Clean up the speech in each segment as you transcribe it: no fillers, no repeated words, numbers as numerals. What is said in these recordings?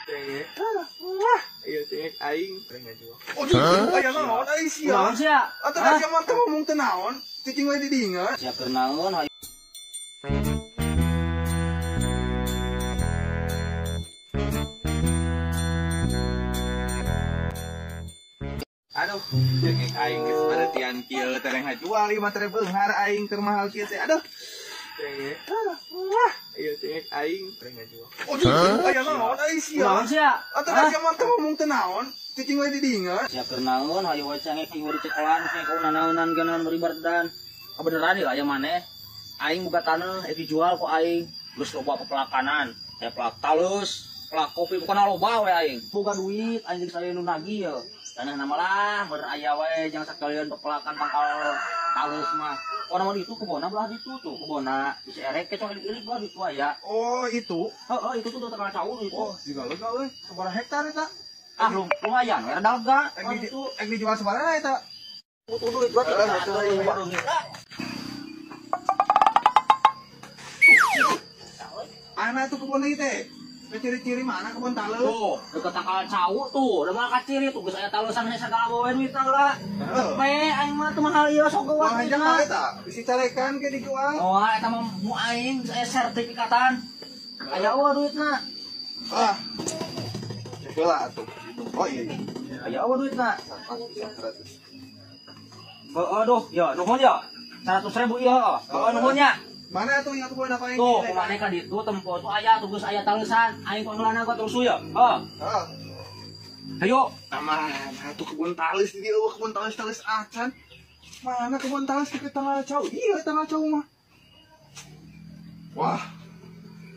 Cengek. Wah, iya cengek aing. Oh, aya naon ai sia? Naon sia? Atuh da sia mah teu ngomong teu naon. Cicing we di dinya. Sia keur naon hayu. Aduh, cengek aing geus baretian kieu tereng hajual ieu mah tere beunghar aing keur mahal kieu teh. Aduh. Cengek. Wah, iya cengek aing tereng hajual. Oh, aya naon ai sia? Naon sia? Atuh da sia mah teu ngomong teu naon. Cicing we di dinya. Sia keur naon hayu we cengek ieu dicekelan cengek naonan geunan beri bardan. Kabeneran ieu aya maneh. Aing boga taneuh dijual ku aing. Geus loba pepelakanan. Aya pelak talus, pelak kopi bukan loba we aing. Boga duit aing geus aya nu nagih ye. Tanah nama lah, beraya we, jangan sekalian pepelakan pangkal talus mah. Orang mah itu kebona belah itu tuh, kebona bisa erek kecok ilik-ilik belah itu aya. Oh, itu. Heeh, itu tuh tengah caur itu. Oh, juga lega euy. Sabaraha hektar eta? Ah, lumayan, we rada lega. Ek dijual sabaraha eta? Butuh duit buat Ana tuh kebon ieu teh. Ciri-ciri mana kebon talus? Tuh, deket tangkal cau tuh, udah malah kaciri tuh, geus aya talusan segala bawa duit lah. Pe, aing mah teu mahal ieu sok geuwat. Wah, jangan eta, bisi carekan ke dijual. Oh, eta mah mu aing geus aya sertifikatan. Aya eueuh duitna. Ah. Heula atuh. Oh iya. Aya eueuh duitna. 100. Heeh, duh, ya nuhun ya. 100.000 ieu, heeh nuhun nya. Mana tuh yang kebun apa ini? Tuh, kemana kan itu tempo tuh ayah tuh geus aya talesan, aing konulana gua terus ya. Heeh. Heeh. Ayo, mana tuh kebun talis di dieu kebun talis-talis acan. Mana kebun talis di tanggal cau? Iya, tanggal cau mah. Wah.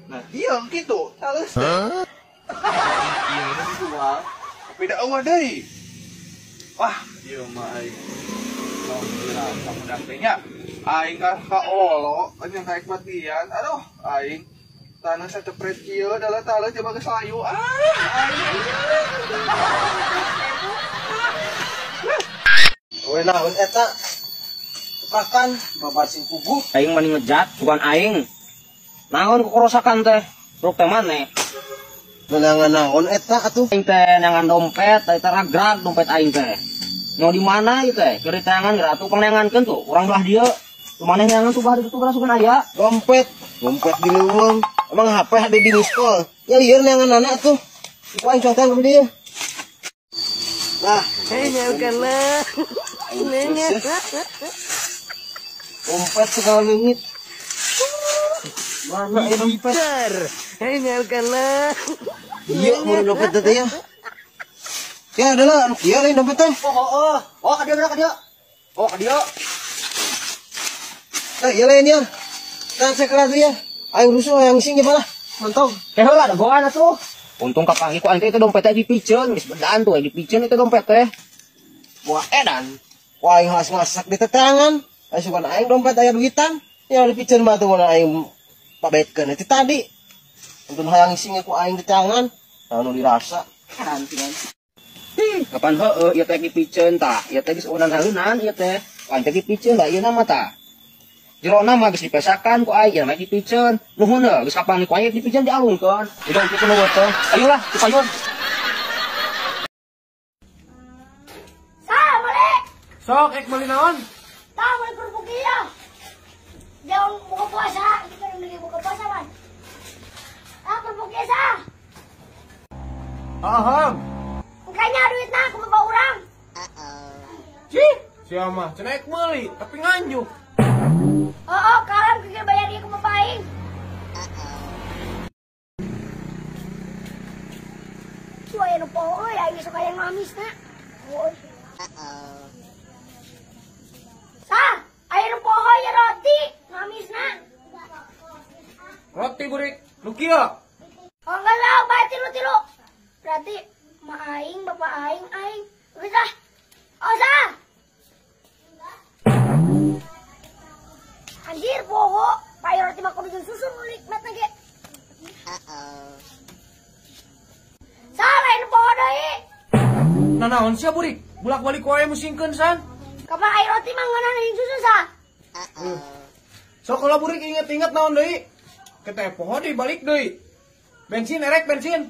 Nah, iya gitu, talis. Iya, ini dijual. Tapi da eueuh deui. Wah, ieu mah aing. Alhamdulillah, samudah teh nya. Aing ka olo, aing kaek matian. Aduh, aing tanah sacepret kieu dalah taleus coba geus layu. Ah, aing. We naon eta? Tukakan babar sing kubu. Aing mah ngejat bukan aing. Naon kukorosakan teh? Ruk teh maneh. Neunangan naon eta atuh? Aing teh neangan dompet, eta ragrag dompet aing teh. Mau di mana ieu teh? Keur diteangan geura atuh pangneangankeun tuh, urang belah dieu. Maneh neangan tuh belah ditu geura sugan aya. Dompet, dompet di leuweung. Emang HP ada di miskol. Ya lieur neangan anak tuh. Ku aing contohan ke dieu. Nah, lah. Dompet segala leungit. Mana ieu dompet? Lah. Iya, mau dompet teh ya. Ya adalah anu kieu lain dompet teh. Oh, oh, oh, ka dieu geura ka dieu. Oh, ka dieu. Eh, ieu lain ya. Tah sekelas ya. Aing rusuh hayang sing lah. Mantap. Teh heula da goan atuh. Untung kapanggih ku aing teh itu dompet teh dipiceun, geus bedaan tuh dipiceun itu dompet teh. Wah, edan. Wah, aing halas masak di tetangan. Aing sugan aing dompet aya duitan. Ya dipiceun mah tuh mun aing pabetkeun itu tadi. Untung hayang sing ku aing di tangan. Nah, nu dirasa. Edan tinggal. Kapan heueuh ieu teh dipiceun tah, ieu teh geus unan-heunan ieu teh. Aing teh dipiceun da ieu mah tah. Jerona mah geus dipesakan ku aing, ieu mah dipiceun. Nuhun heuh geus kapan ku aing dipiceun dialungkeun. Udah kitu nu teh. Ayolah, dipayun. Sa, balik. Sok ek meuli naon? Tah, meuli kerupuk ieu. Jangan buka puasa, kita lagi buka puasa, man. Ah, kerupuk ieu sa. Aham. Kayaknya duit nah, aku bawa orang. Cih, siapa? Cenah ek meuli, tapi nganjuk. Oh, karam kira bayar dia ke bapak aing. Cua ya nu poho euy, aing sok aya ngamis na. Sah, aya nu poho ya roti, ngamis na. Roti burik, nu kieu. Oh enggak lah, bae tilu-tilu. Berarti ma aing, bapak aing, aing. Geus ah. Oh, sah. Anjir, poho. Pakai roti mah kudu susu nu nikmat ge. Salah ini poho deui. Nah, naon sia burik? Bulak-balik wae musingkeun san. Kapan air roti mah ngeunah jeung susu sa? Sok kalau burik inget-inget naon deui? Kita poho deui balik deui. Bensin erek bensin.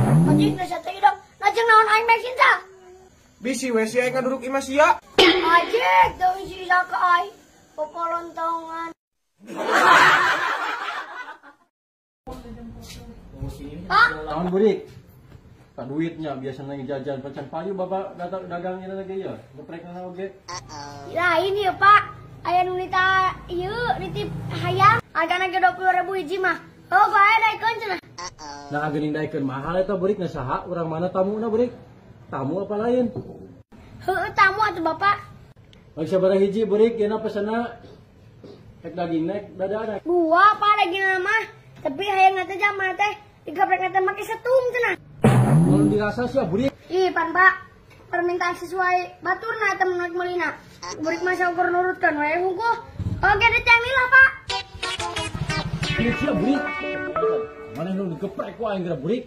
Anjing geus teh hidung. Lajeng naon aing bensin tah? Bisi we sia ngaduruk imah sia. Ajik teu si saka aing. Popolontongan. Pak, Tahun burik. Tak duitnya biasanya jajan pacan payu bapak datang dagangnya lagi ya. Geprek na oge. Lain ya Pak. Aya nu nita ieu nitip hayam. Hargana ge 20.000 hiji mah. Oh, bae daekeun cenah. Nah geuning daekeun mahal eta burik na saha urang mana tamuna burik? Tamu apa lain? Heueuh tamu atuh Bapak. Bagi sabaraha hiji burik yeuna pesenna rek daging nek dada Dua Pak dagingna mah. Tapi hayang teh zaman teh digeprek teh make setum cenah. Kalau dirasa sih burik. Ih, pan Pak. Permintaan sesuai baturna teh mun meulina. Burik mah saukur nurutkeun we hungkuh. Oke, ditangil lah Pak. Burik sia burik. Mana nu digeprek ku aing geura burik.